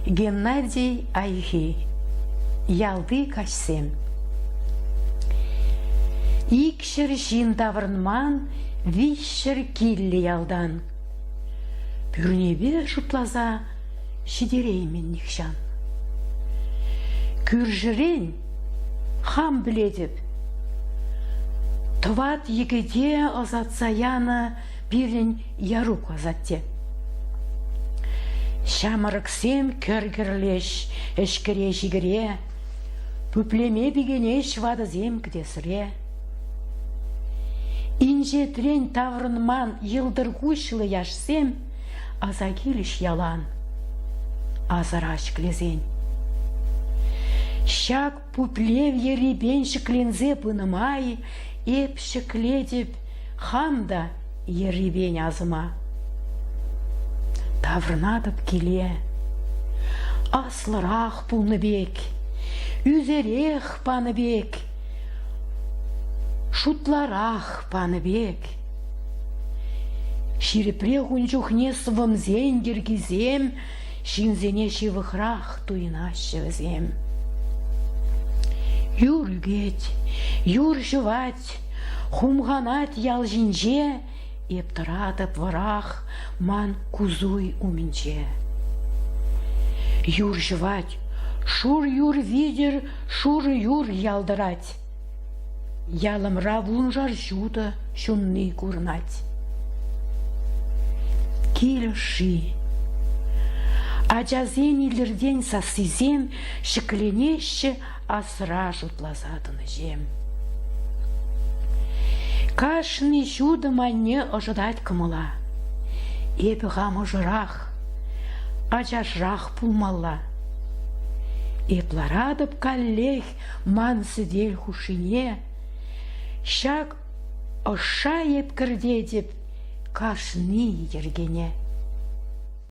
Геннадий Айхи Ялти каҫсем 200 ҫын таврӑнман 300 киллӗ ялтан. Пӳрнепе шутласа ҫитереймӗн нихҫан. Кӳршӗрен хам пӗлетӗп, тӑват йӗкӗте ӑсатса янӑ пирӗн Ярук асатте. Ҫамрӑксем кӗр-кӗрлеҫ ӗҫкӗре-ҫикӗре, пуплеме пикенеҫ ватӑсем кӗтесре. Инҫетрен таврӑнман йӑлтӑр куҫлӑ яшсем аса килӗҫ ялан асӑра ҫӗклесен. Ҫак пуплев ерипен ҫӗкленсе пынӑ май эп ҫӗклетӗп хам та ерипен асӑма. Таврӑнатӑп киле. Аслӑрах пулнӑ пек, ӳсерех панӑ пек, шутларах панӑ пек. Ҫирӗпрех ун чухне сӑвӑмсен йӗркисем ҫынсене ҫывӑхрах туйӑнаҫҫӗ вӗсем. Юр ӳкет, юр ҫӑвать, хумханать ял ҫинче, эп тӑратӑп вӑрах ман кусуй умӗнче. Юр ҫӑвать, шур юр витӗр шурӑ юр ялтӑрать. Ялӑмра вуншар ҫутӑ ҫунни курӑнать. Кил ӑшши. Ачасен илӗртен сассисем ҫӗкленеҫҫӗ асра шутласа тӑнӑҫем. Кашни ҫутӑ манне ӑшӑтать кӑмӑла. Эпӗ хам ӑшӑрах, ачашрах пулмалла. Эп ларатӑп каллех ман сӗтел хушшине ҫак ӑшша эп кӗртетӗп кашни йӗркене.